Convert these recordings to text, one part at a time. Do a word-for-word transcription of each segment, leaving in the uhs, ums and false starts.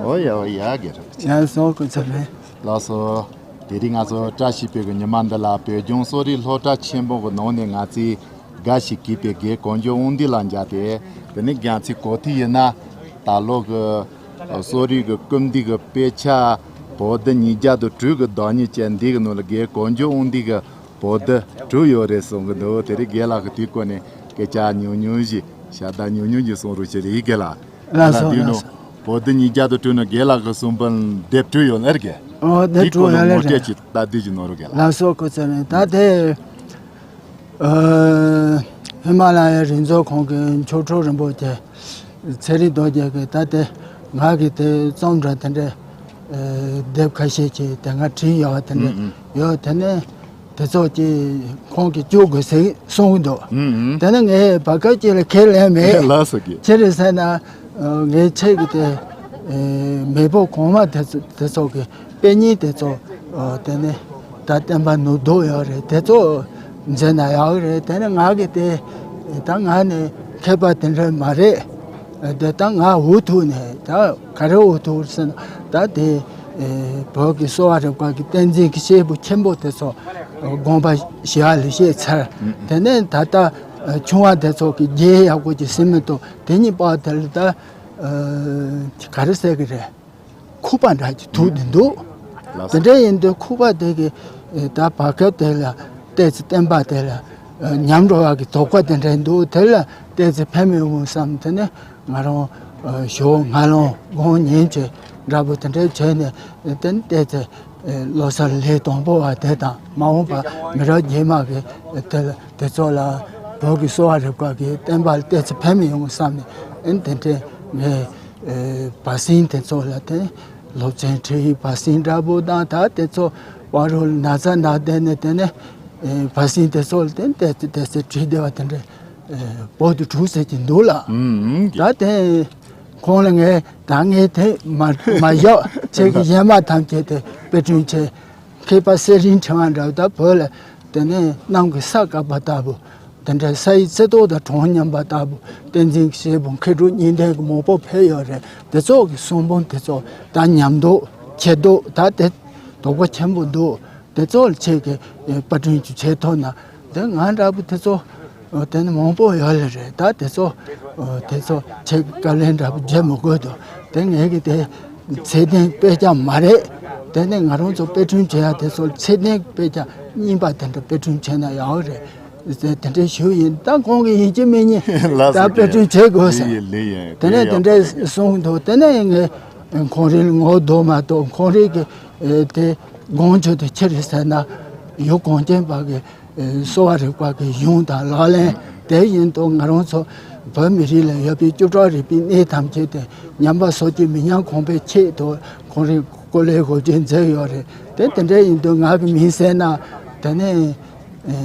ཨོ་ཡ་ཨོ་ཡ་རྒན། ཡང་སོང་སྐུ་ཚབ་རེད། ལགས་སོ། དེ་རིང་ང་ཚོ་བཀྲ་ཤིས་པའི་གི་ཉི་མ་འདི་ལ་བོད་ལྗོངས་གསོ་རིག་སློབ་གྲྭ་ཆེན་མོ་གི་ནང་ནས་ང་ཚོས་དགའ་ཞིང་སྐྱིད་པའི་རྒན་གོང་ཇོ་དབང་འདུས་ལགས་མཇལ་ཏེ། དེ་ནས་རྒན་ཚོས་གོ་ཐོས་ཡིན་ན། ད་ལོ་གི་གསོ་རིག་གི་སྐུལ་འདེད་ཀྱི་དཔེ་ཆ་པོ་ཏི་ཉིས་བརྒྱ་དང་དྲུག་གི་བདག་ཉིད་ཅན་འདི་གི་ནང་ལ་རྒན་གོང་ཇོ་དབང་འདུས་ཀྱི་པོ་ཏི་དྲུག་ཡོད་རེད་གསུང་གི་འདུག་དེ་རིང་རྒན་ལགས་ཀྱིས་དེའི་སྐོར་ནས་སྐད་ཆ་ཉུང་ཉུང་ཞིག་ཤ་སྟག་ཉུང་ཉུང་ཞིག་གསུང་རོགས་བྱེད་རེད་རྒན་ལགས། ལགས་སོ། ལགས་སོ། པོ་ཏི་ཉིས་བརྒྱ་དང་དྲུག་ནང་རྒན་ལགས་ཀྱིས་གསུངས་པའི་དེབ་དྲུག་ཡོད་ནི་རེད། ཨོ་དེ་དྲུག་ཡོད་ལེ་རེད། དེའི་སྐོར་ལ་ངོ་སྤྲོད་ཅིག་སྟབས་བདེ་ཞིག་གནང་རོགས་རྒན་ལགས། ལགས་སོ། སྐུ་ཚེ་རིང་། ད་དེ། ཨ། ཧི་མ་ལ་ཡའི་རི་རྫོང་ཁོངས་ཀྱི་མཆོག་སྤྲུལ་རིན་པོ་ཆེ་ཚེ་རིང་རྡོ་རྗེ་གིས་ད་དེ་ང་གིས་དེ་རྩོམ་འདྲ་དེ་འདྲའི་ཨ་དེབ་ཁ་ཤས་ཅིག་དེ་སྔ་བྲིས་ཡོད་པ་དེ་འདྲ་ཨུ་ཨུ། ཡོད། དེ་ནས་དེ་ཚོ་ཅིག་ཁོང་གིས་བཅུག་དགོས་ཟེར་གསུངས་འདུག་ཨུ་ཨུ། དེ་ནས་ངས་བར་སྐབས་ཅིག་ལ་ཁས་ལེན་མེད། ལགས་སོ་རྒན། ཅི་རེད་ཟེར་ན། ཨ། ངའི་ཆེད་ཀྱི་དེ་ཨེ་མེས་པོ་གོང་མ་དེ་ཚོ་དེ་ཚོ་གི་དཔེ་རྙིང་དེ་ཚོ། ཨ། དེ་ནས་ད་བསྟན་པ་ནོར་འདུག་ཡོད་རེད། དེ་ཚོ་མཇལ་ན་ཡག་རེད། དེ་ནས་ང་གིས་དེ་ད་ང་ནི་མཁས་པ་དེ་འདྲ་མ་རེད། ཨ། དེ་ད་ང་འུ་ཐུག་ནས་ད་ག་རེ་འུ་ཐུག་ཟེར་ན། ད་དེ་ཨེ་བོད་ཀྱི་གསོ་བ་རིག་པ་གི་བསྟན་འཛིན་གྱི་སྐྱེས་བུ་ཆེན་པོ་དེ་ཚོ་དགོངས་པ་ཞུ་ཡག་ལས་བྱས་ཚར། དེ་ནས་ད་ལྟ་ཨ་ཆུང་བ་དེ་ཚོ་གི་རྒྱན་ཡག་པོ་ཅིག་ཟིན་མི་འདུག་དེ་གཉིས་པ་དེ་ལ་ད། ཨ། ག་རེ་ཟེར་གི་རེད། ཁུག་པ་འདྲ་ཅིག་ཐུག་བསྡད་འདུག་ལགས་སོ། དེ་འདྲ་ཡིན་དུས་ཁུག་པ་དེ་གི་ཨ་ད་བར་སྐབས་དེ་ལ་ཏོག་ཙམ་བསྟན་པ་དེ་ལ་ཨ་ཉམས་འགྲོ་བ་གི་དོགས་པ་དེ་འདྲ་འདུག་དེ་ལ་ཏོག་ཙམ་ཕན་མི་ཡོང་བསམ། དེ་ནས་ང་རང་ཨ་ཞོགས་སྔ་ལངས་དགོང་ཉལ་བྱས་འདྲ་པོ་དེ་འདྲ་བྱས་ནས། དེ་ནས་ཏོག་ཙམ་ཨ་ལོ་གསར་ལས་དང་པོ་བ་དེ་དང་མ་འོངས་པ་མི་རབས་རྗེས་མ་གི་དེ་ལ་དེ་ཚོ་ལ་བོད་ཀྱི་གསོ་བ་རིག་པ་གི་བསྟན་པ་ལ་ཏོག་ཙམ་ཕན་མི་ཡོང་བསམ་ནས། ཨ་ནི་དེ་འདྲའི་ངས་ཨེ་བར་གསེང་དེ་ཚོ་ལ་དེ་སློབ་ཚན་ཁྲིད་ཡིག་བར་གསེང་འདྲ་པོ་དང་། ད་དེ་ཚོ་བར་རོལ་ན་ཚ་ན་བསྡད་ནས། དེ་ནས་ཨེ་བར་གསེང་དེ་ཚོ་ལ་དེ་ཏོག་ཙམ་ཏོག་ཙམ་བྲིས་བསྡད་པ་དེ་འདྲ་ཨེ་པོ་ཏི་དྲུག་ཟེར་གྱི་འདུག་ལགས། ཨུམ་ཨུམ། ད་དེ་ཁོང་ལ་ངས་ད་ངས་དེ་མ་མ་བཞག་ཁྱེད་ཀྱི་གཞན་མ་ཐམས་ཅད་དེ་དཔེ་སྐྲུན་བྱས། མཁས་པ་གསེར་རིའི་ཕྲེང་བ་འདྲ་བོ་ད་བོད་ལ་དེ་ནས་གནམ་གྱི་ས་བཀབ་པ་ལྟ་བུ། དེ་འདྲའི་ས་ཡི་རྩེ་ཏོག་དང་གྲངས་མཉམ་པ་ལྟ་བུ། བསྟན་འཛིན་གྱི་སྐྱེས་བུ་མཁས་གྲུབ་གཉིས་ལྡན་གྱི་མང་པོ་ཕེབས་ཡོད་རེད། དེ་ཚོ་གི་གསུང་འབུམ་དེ་ཚོ་ད་ཉམས་འདུག་ཆེ་འདུག་ད་དེ་དོགས་པ་ཆེན་པོ་འདུག་དེ་ཚོ་ལ་ཁྱེད་ཀྱིས་ཨེ་པར་སྐྲུན་ཅིག་བྱེད་ཐུབ་ན། དེ་ང་འདྲ་པོ་དེ་ཚོ་ཨོ་དེ་ནི་མང་པོ་ཡོད་ལེ་རེད། ད་དེ་ཚོ་ཨོ་དེ་ཚོ་ཁྱེད་ཀྱི་བཀའ་ལན་འདྲ་པོ་བརྗེད་མི་དགོས་འདུག་དེ་ངེད་ཀྱི་དེ་ཚད་ལྡན་དཔེ་ཆ་མ་རེད། དེ་ནི་ང་རང་ཚོ་དཔེ་སྐྲུན་བྱེད་ཡ་དེ་ཚོ་ཚད་ལྡན་དཔེ་ཆ་རྙིང་པ་དེ་འདྲ་དཔེ་སྐྲུན་བྱས་ན་ཡག་རེད་ཟེར་དེ་འདྲ་ཞུ་ཡིན། ད་ཁོང་གིས་ཡིན་གཅིག་མིན་གཉིས་ལགས་ད་སོ་དཔེ་སྐྲུན་རྒན། བྱེད་དགོས་ལེགས་ཟེར། ཡིན་ལེགས་ཡིན། དེ་ནས་དེ་འདྲ་གསུངས་འདུག་དེ་ནས་ངས་ཁོང་རང་ལ་ངོ་བསྡོམས་མ་གཏོགས། ཁོང་རང་གི་ཨེ་དེ་དགོངས་ཚུལ་དེ་ཅི་རེད་ཟེར་ན། ཡུལ་གངས་ཅན་པ་གི་ཨེ་གསོ་བ་རིག་པ་གི་གཞུང་དང་ལག་ལེན། དེ་བཞིན་དུ་ང་རང་ཚོ་བོད་མི་རིགས་ལ་ཡོད་པའི་བཅུ་ཕྲག་རིག་པའི་གནས་ཐམས་ཅད་དེ་ཉམས་པ་སོར་ཆུད་མི་ཉམས་གོང་འཕེལ་ཆེད་དུ་ཁོང་རང་སྐུ་ལས་དབུ་འབྱེད་མཛད་ཡོད་རེད། དེ་དེ་འདྲ་ཡིན་དུས་ང་གི་མིང་གསལ་ན་དེ་ནས་ཨེ་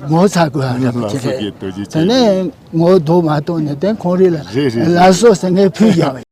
ངོ་ཚ་དགོས་ཡ་རེད་པ། ཅི་ལགས་སོ་རེད། རྒན། ཐུགས་རྗེ་ཆེ། དེ་ནས་ངོ་བསྡོམས་མ་གཏོགས་ནས་དེ་ཁོང་རང་ལ་རེད་རེད་རེད། ལགས་སོ་ཟེར་ངས་ཕུལ་བཞག